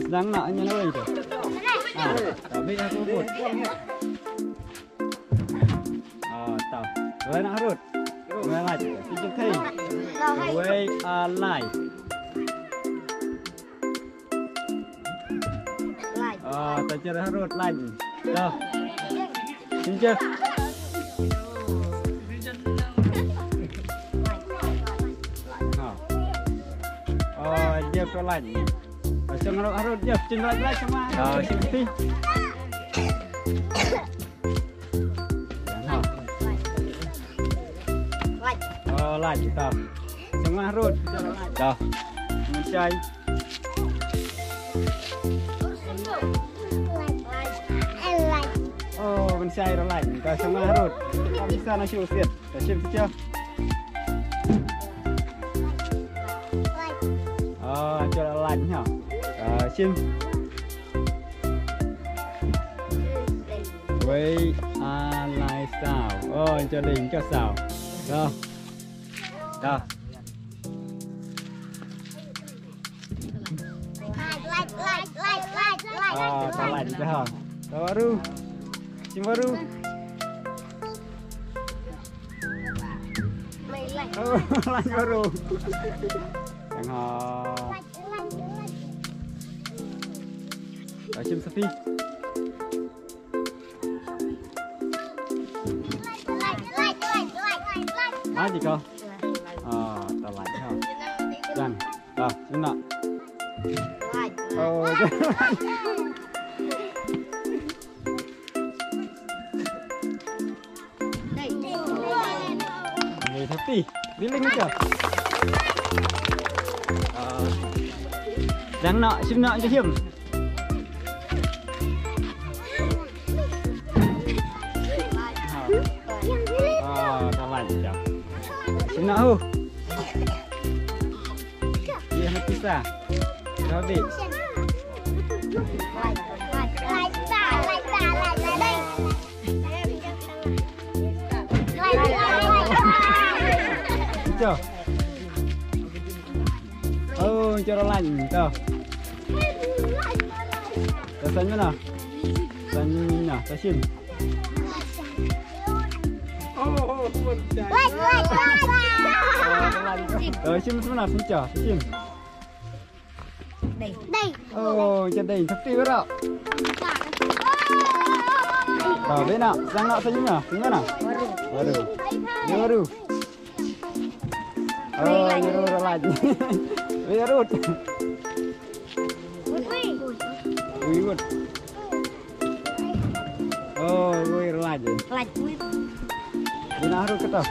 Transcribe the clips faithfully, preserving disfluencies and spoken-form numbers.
Sdang noh ïa la wei tu. Ah, ta bit aku put. Ah, ta. Wei na harud. Wei lai. Kita kai. Wei, ah, lai. Ah, ta cer harud lai. Dah. Sini cer. Ha. Oh, dia ko lai. Pasang harud, harud dia. Cin lai lai sama. Ah, sini. Ha. Oh, lai kita. Sama harud. Dah. Mencai. Oh, kan shai ra lai. Ka shong harud. Ka bisa na shu sit. Ka shim ticha. Oh, anchor lai ha. Ka shim. Wei, a lai saw. Oh, anchor ding ka saw. Dah. Dah. Ah, ta lai dah. Ta baru. Sim baru. Oh, lai baru. Yang ha. Sim sapi. Mati kau. Ah, ta lai ha. Jan. Ah, sini. Oh. Ni tapi. Biling aja. Ah. Jan noh, sini noh, jahim. Ah, ta lai jap. Sini, oh. Dia mati sa. Rabbit. Jap. Oh, cara lain tu. Rasanya mana? Rasanya mana? Kasih. Oh, sim, sim, sim. Dei. Dei. Oh, sim dei. Tapi berapa? Tahu deh nak. Sangat senyumnya. Sini mana? Baru. Baru. Ini baru. Oh, ini baru lagi. Ini baru. Ui, ui. Oh, ui, laj. Laj, ui. Dina haru kata.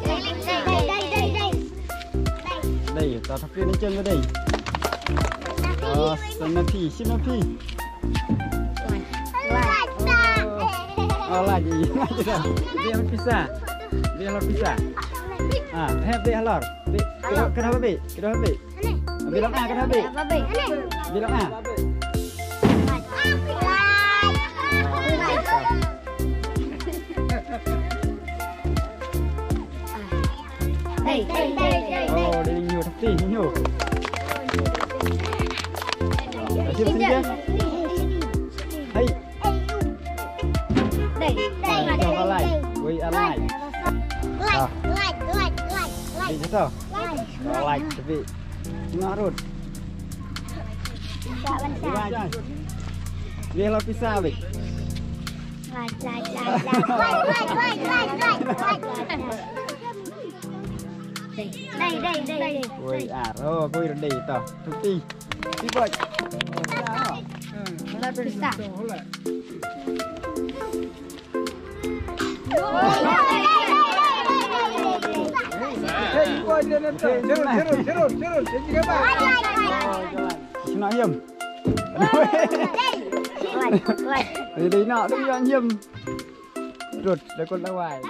Dei, dei, dei, dei. Dei, ta tapi ni chen dei. Oh, sana pi, sina pi. Laj. Oh, laj. Dia pisa. Dia lor pisa. Ah, hep dia lor. Kenapa bi? Kenapa bi? Bilang ah, kata Abi. Bilang ah. Hey, hey, hey, hey. Oh, dia nyu, tapi nyu. Kasih sini. Hai. Dei, dei, dei, dei. Wei, alai. Lai, lai, lai, lai, lai. Dei, jatuh. Lai. Lai, tapi. Ngarut. Lai. Dia lah pisah, Bik. Lai, lai, lai, lai. Lai, lai, lai, lai, lai. Dei, dei, dei, dei. Wei, ar. Oh, kau dei tau. Tuti. Tiba. Pisah. Sina yam. Dei nak tu yang yam. Rut, dah kau lawai.